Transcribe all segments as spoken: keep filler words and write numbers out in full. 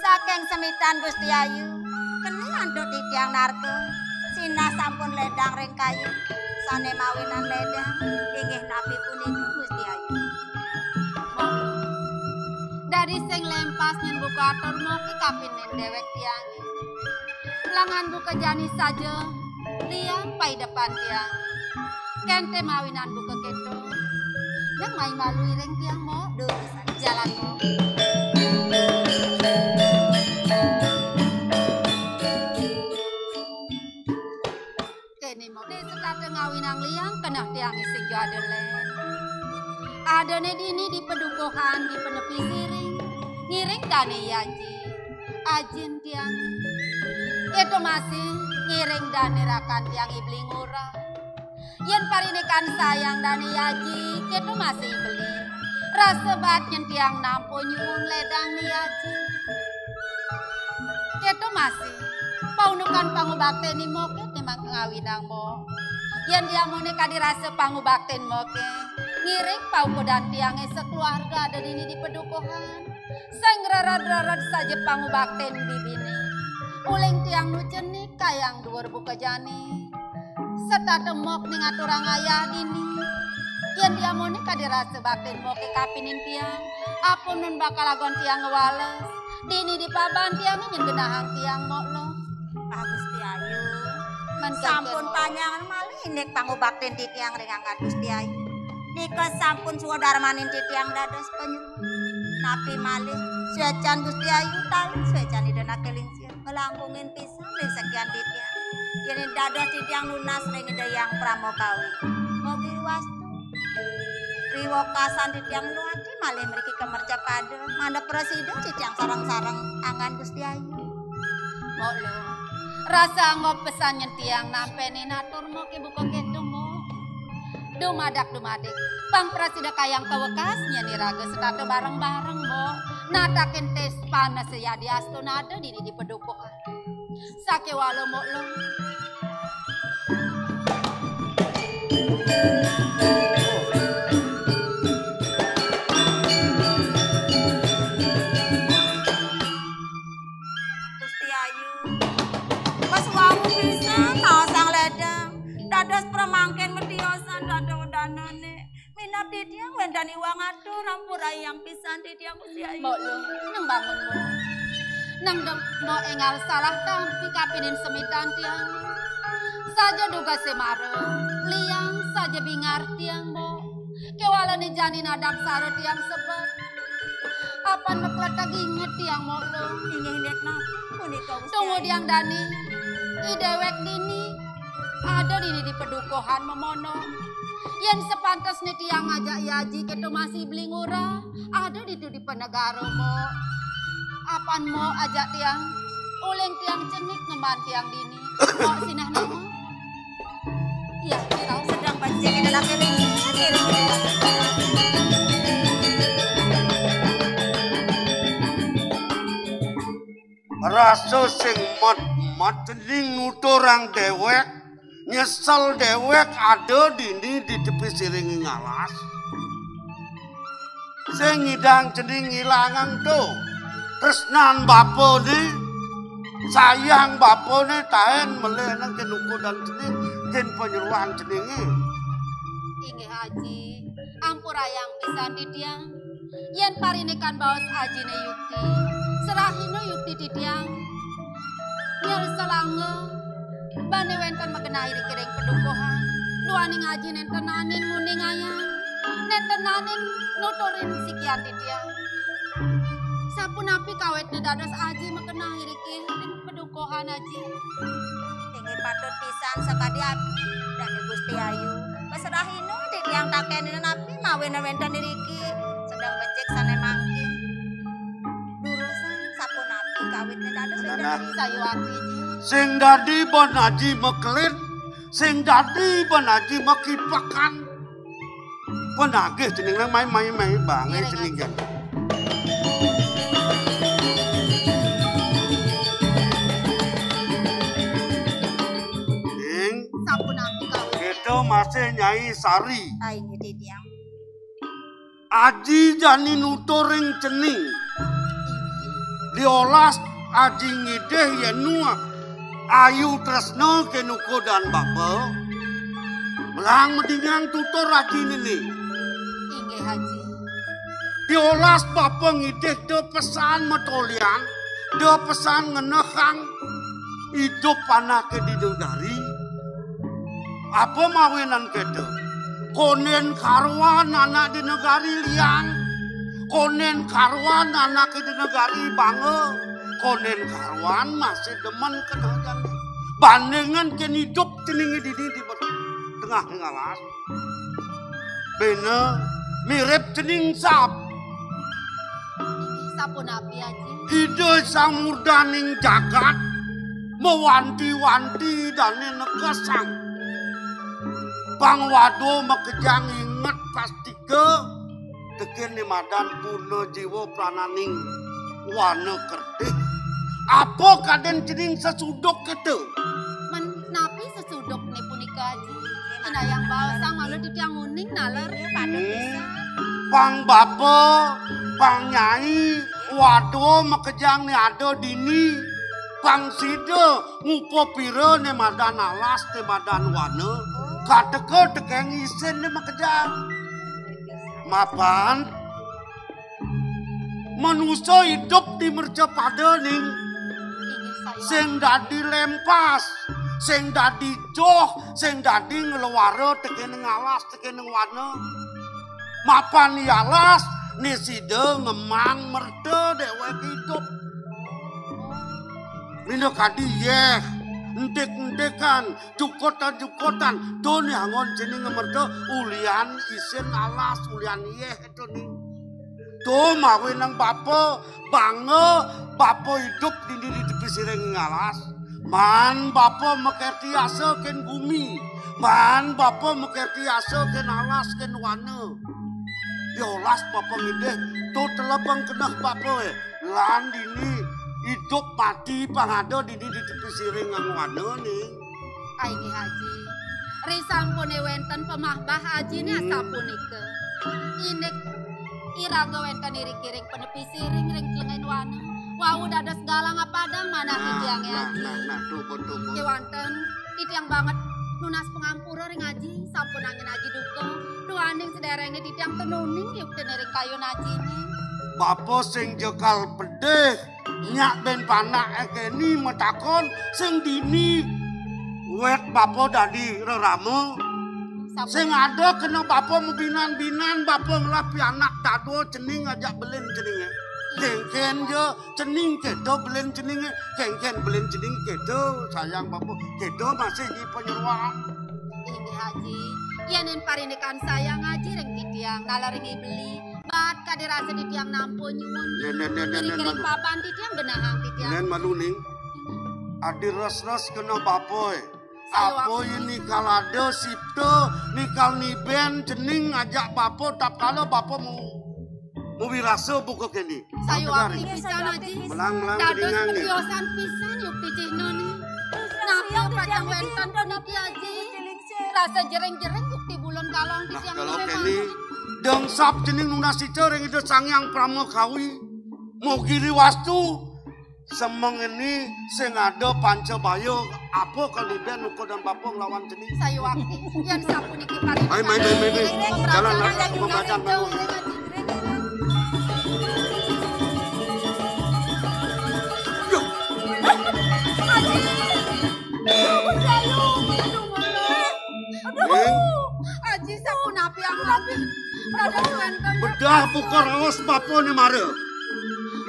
Saking semitan Gusti Ayu, keni antuk titiang narka, sinah sampun ledang ring kayu, sane mawinan ledang, inggih napi punika Gusti Ayu? Dadi sing lempas nyen buka atur moke kapinin dewek tiange. Langan buka jani saja, liang paidepan tiang. Kente mawinan buka keto. Nang mai malu iring tiang, Mo. Duh, jalan, Mo. Kene, Mo. Desa tata ngawinang liang keneh tiang sing jada len. Adane dini di padukuhan di penepi siring. Ngiring dane yaji. Ajin tiang. Keto masih ngiring dane rakan tiang I Beli Ngurah. Yen parindikan sayang dane yaji, keto masih I Beli. Rasa bat nyen tiang nampa nyuwun ledang ne yaji. Keto masih. Paundukan pangubakten I Mo ke memang ngawinang Mo. Yen diamone kadi rasa pangubakten Mo ke, ngiring paukudan tiange sakeluarga ada dini di padukuhan. Sing rered-rered saja pangubakten bibine. Uling tiang nu cenik kayang duur buka jani. Setata Mo ke ning aturang ayah dini. Yen diamone kadi rasa bakten Mo ke kapinin tiang, apunun bakal agon tiang ngwales. Dini di paban tiang nyen genahang tiang Mo lo. Ah, Gusti Ayu. Men sampun keto, Mo. Panjangan malih indik pangubakten titiang ring anggan Gusti Ayu. Nika sampun swadarmanin titiang dados panyuwun. Napi malih suecan Gusti Ayu, tali suecan Ida Nake Lingsir. Ngelangkungin pisan ring sekian titiang. Yen dados titiang nunas ring Ida Hyang Pramokawi. Mugi wastu. Riwekasan titiang luati malih mriki kamercapada. Mangda prasida titiang sareng-sareng anggan Gusti Ayu. Mo lo. Rasa anggap pesan nyen tiang nampeni natur Mo ke buka keto, Mo. Dumadak-dumadik. Pang prasida kayang kawekas nyen iraga setata bareng-bareng, Mo. Natakin tes panas yadiastun ada dini di padukuhan. Sakewala Mo lo. Gusti Ayu. Wes wau pisan naosang ledang. Dados pramangkin metiosan dada wedanane. Minab titiang wenten iwang atur, ampurayang pisan titiang Gusti Ayu. Mbok Luh, nang bangun, Mbok. Nang dem-, Mbok enggal salah tampi kapinin semitan tiang. Saja duga semara, liang saja bingar tiang, Mbok. Kewalane jani nadak sara tiang sebet. Apan mekleteg inget tiang, Mbok Luh. Inggih, inggih, napi punika, Gusti Ayu? Tunggu tiang dani, i dewek dini. Ada dini di padukuhan memono. Yen sepantesne tiang ngajak yaji keto masih beli ngurah, ada ditu di panegara, Mbok. Apan Mbok ajak tiang, uling tiang cenik ngemban tiang dini. Mbok sinah nama? Iya, kita sedang pancing dalam ini. Rasa sing mat-mat cening nuturang dewek, nyesel dewek ada dini di tepi siring ngalas. Sing ngidang cening ngilangang to. Tresnan bapane, sayang bapane taen melih nang kenukudan cening, ken panyeruan ceninge. Inggih, Aji, ampurayang pisan titiang. Yen parindikan baos ajine yukti, serahina yukti titiang. Nyel selangga, bane wenten magenah iriki ring padukuhan. Duaning aji nenten nanin nguning ayam, nenten nanin nuturin sikian titiang. Sapunapi kawitne dados aji magenah iriki ring padukuhan, Aji? Inggih patut pisan sakadi ati, dane Gusti Ayu. Pasrahina titiang takenina napi mawena wenten iriki sedeng becik sane mangkin. Durusang sapunapi kawitne dados wenten iriki? Sayuwakti, Ji. Sing dadi ban aji makelit, sing dadi ban aji makipekan. Penagih cening nang mai, mai, mai bangai. Ngiring cening aja. Jan. Ning. Sapunapi kawit. Kita masih Nyai Sari. Ai, nggih, Diang. Aji jani nuturing cening. Inggih. Diolas aji ngidih yén nu ayu tresna kén uku dan bapa. Melang madingang tutur aji nini. Inggih, Aji. Diolas bapa ngidih da pesan matolian, da pesan ngenehang idup anaké di negari. Apa mawinan kéto? Kondén karuan anak di negari liang. Kondén karuan anaké di negari bangga. Kondén karuan masih demen keneh jani. Bandingan kén idup ceningé dini di tengah ngalas. Bena mirip cening sap. Sapunapi, Aji? Ida Sang Murdaning jagat mawanti-wanti dané nekesang. Pang wada makejang inget pastika tekén né madan purna jiwa prananing wana kertih. Apa kadén cening sesuduk kéto? Men napi sesudukné punika, Aji? Inayang baosang malu titiang uning naler pada Hmm. pisan. Pang bapa, pang nyai, wada makejang né ada dini. Pang sida ngupa pira né madan alas, né madan wana. Kateka tekén isin né makejang. Mapan manusa idup di mercapada ning Inggih, sayang. Sing dadi lempas, sing dadi joh, sing dadi ngluara tekén alas, tekén wana. Mapan ialas, né sida ngemang merta déwék idup. Minakadi yéh, entik-entikan, jukutan-jukutan, to né anggon cening merta ulian isin alas, ulian yéh to né. To mawinan bapa, bangga bapa idup dini di tepi siring alas. Man bapa makerti asa kén gumi. Man bapa makerti asa kén alas, kén wana. Diolas bapa ngidih, to telepang keneh bapa, eh. Lan dini idup mati pang ada dini di tepi siring wana né. Ai, inggih, Aji. Risampuné wénten pamahbah Ajiné Hmm. asapunika. Indik iraga wénten iring-iring panepi siring ring ceningé wana. Wau dados galang apadang manah Nah, titiangé, nah, Aji. nah, nah, tuh, betul, betul. Kéwanten titiang banget nunas pangampura ring Aji, sampun angin Aji duka. Duaning sederengné titiang ten uning yuktiné ring kayun Ajiné. Bapa sing jekal pedih, nyak bén panaké kéné matakon, sing dini wét bapa dadi rerama. Sampun. Sing ada kena bapa mabinan-binan, bapa ngelah pianak dadua cening ajak belin ceningé. Kéngkén ja cening kéto belin ceningé, kéngkén belin cening kéto sayang bapa, kéto masih nyi panyeroan. Inggih, Aji. Yéning parindikan sayang Aji ring titiang, naler ring beli. Bat kadi rasa titiang nampa nyuwun. Nén, nén, nén, nén, Diri nén, kering malu. Papan titiang genahang titiang. Nén malu ning. Adi res-res kena bapa, eh. Sayu apa api. Ini kal ada sipta, nikal niben cening ajak bapa, tapkala bapa mau, mau wirasa buka kéné. Sayu api pisan, Aji. Melang, melang, dados kedingang né. Petiosan pisan yukti cihna né. Napi pacang wénten puniki, Aji? Rasa jering-jering yukti bulun kalong. Nah, titiang kalau mémang kéné, dengsap cening nunas ica ring Ida Sang Hyang Pramakawi. Mogiri wastu, semeng ini sing ada panca baya, apa kal niben uku dan bapa nglawan cening. Sayu api, yén sapuniki parindikan. Mai, mai, mai, mai, mai. Jalan lah, pembacan dulu. Aji. Aduh, Aji, sapunapi amargi dados wénten bedah buka raos bapa né mara.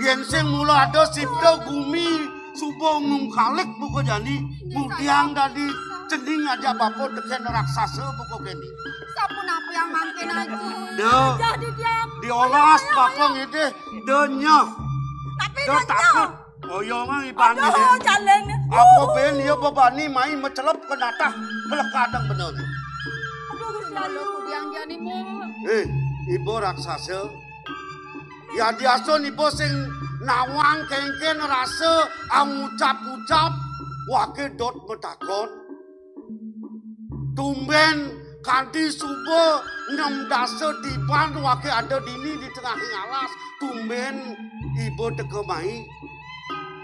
Yén sing mula ada sipta gumi suba ngungkalik buka jani, mudiang dadi cening ajak bapa tekén raksasa buka kéné. Sapunapi mangkin, Aji? Da. Jadi dia diolas bapa ngidih, da nyeh. Tapi da nyeh. Takut. Oyongang iban. Aduh, ini. Jalin. Apa bén ia bebani mai macelep ka natah pelekadang bener. Aduh, Gusti Allah. Kudiang jani, Mbok. Eh, iba raksasa. Yadiastun iba sing nawang kéngkén rasa angucap-ucap, waké dot matakon. Tumbén kanti suba nem dasa tiban waké ada dini di tengahing alas. Tumbén iba teka mai.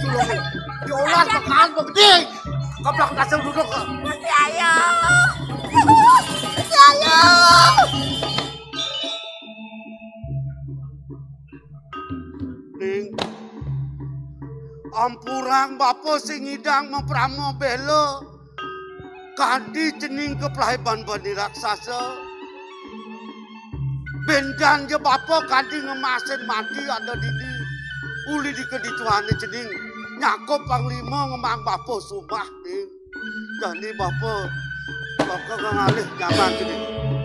Tulung. Diolah makan begedé. Keplak tasel duduk. Gusti Ayu. Gusti Ayu. Ning, ampurang bapa sing ngidang maprama bela. Kanti cening keplahiban bani raksasa. Benjan ja bapa kanti ngemasin mati ada didi. Uli dikedicuane cening. Nyakup panglima ngemang bapa sumah, Ning. Jani bapa, bapa ngalih nyaman cening.